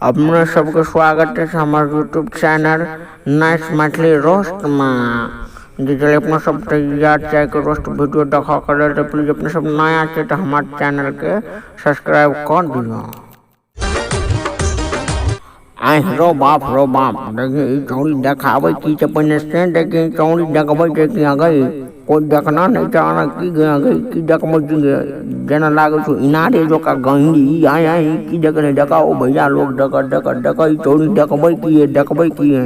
अपने सबके स्वागत अछि हमर यूट्यूब चैनल नाइस मैथिली रोस्टमे। जे चलिए अपना सब तैयार चाहके रोस्ट वीडियो देखऽ के लेल तऽ प्लीज अपने सब नया छै तऽ हमर चैनलके सब्सक्राइब कऽ दिअ। आहि रो बाप रो बाप, देखी ई चौड़ी देखाबै की छै पहिने से देखी, चौड़ी देखबै छै कि अगै कोइ देखना नहि चाहना की गे अगै की देखबै छी गे, जेना लागै छौ इनारे जकाँ गहींर ई। आइ आइ की देखने देखाओ भैया लोग, देख देख देख ई चौड़ी देखबै की है, देखबै की है,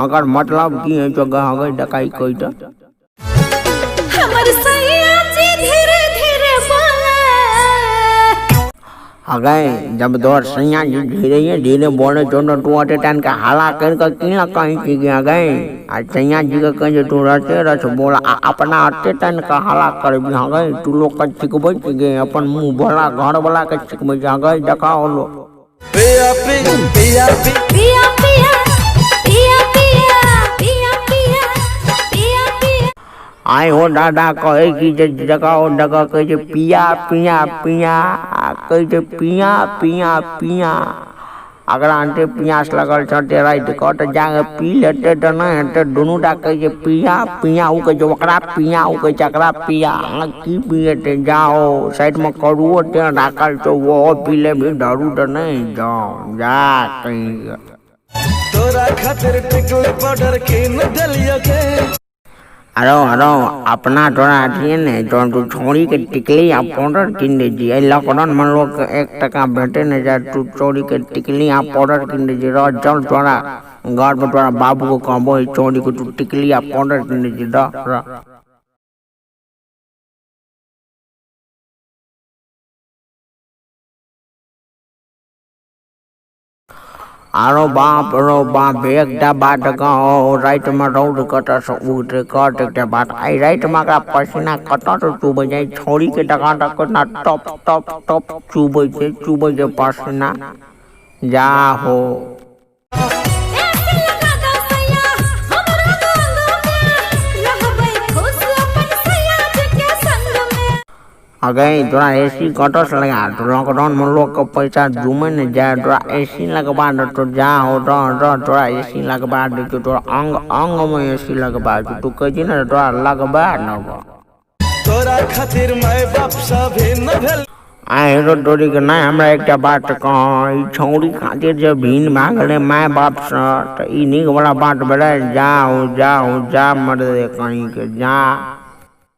अगर मतलब की है जो अगै देखाई कहि तऽ। हमर सैया जी धीरे धीरे बोले। अगै जब तोहर सैया जी धीरे धीरे बोले छौ तऽ तू अते टाइम के हल्ला करि कऽ की लए कहै छी गे अगै? आ सैया जी के कहै छै तू रसे रस बोल, आ अपना अते टाइम के हल्ला करबी अगै? तू लोक के सिखबै छी गे, अपन मुँह भोला घर वाला के सिखबै छी अगै? देखाओ लो। पिया पिया पिया पिया पिया पिया पिया पिया पिया पिया पिया। आइ हो दादा, कहै की जे जगह जगह कहै छै पिया पिया पिया, आ कहै छै पिया पिया पिया। अगरा अनते पियास लगल छ ते राति कऽ तऽ जाके पी लेतै तऽ नहि हेतै? दुनू टा कहै छै पिया पिया, ओ कहै छै ओकरा पिया, ओ कहै छै एकरा पिया। अहाँ की पिएतै? जाओ साइडमे करुओ तेल राखल छौ, ओहो पी लेबही दारू तऽ नहि। जाओ जा कहीं। तोरा खातिर टिकली पाउडर कीन देलियो के। अरो अरो अपना तोरा अथिए ने जौन तू छौड़ीके टिकली आ पाउडर कीन दै छी। एहि लॉकडाउनमे लोकके 1 टका भेटै नहि छै, तू छौड़ीके टिकली आ पाउडर कीन दै छी। रह चल तोरा घरपर, तोरा बाबूके कहबो ई छौड़ीके तू टिकली आ पाउडर कीन दै छी। रह रह। आरो बाप रो बाप, एकटा बात कहो, रातिमे रौद कतऽसँ उगतै? कत एकटा बात, आइ रातिमे एकरा पसीना कतऽसँ चुबै छै? छौड़ीके टका टक केना टप टप टप चुबै छै, चुबै छै पसीना। जा हो। ऐसे लगा दो सैया हमरा अंग में, रहबै खुश अपन सैया जी के संग में। अगै तोरा एसी कतऽसँ लगा? तो लॉकडाउनमे लोकके पैसा जुमे ने जाय, तोरा एसी लगबा देतौ। जा हो, रह रह, तोरा एसी लगबा दै छौ, तोरा अंग अंगमे एसी लगबा दै छौ। तू कहै छी ने तोरा लगबा देबौ। तोरा खातिर माय बाप सभे न भेल। आइ रो तोरीके, नहि हमरा एकटा बात कह, ई छौड़ी खातिर जे भिन भए गेलै माय बापसँ तऽ ई नीक वाला बात भेलै? जाओ जाओ जा मर्दे कहींके जा।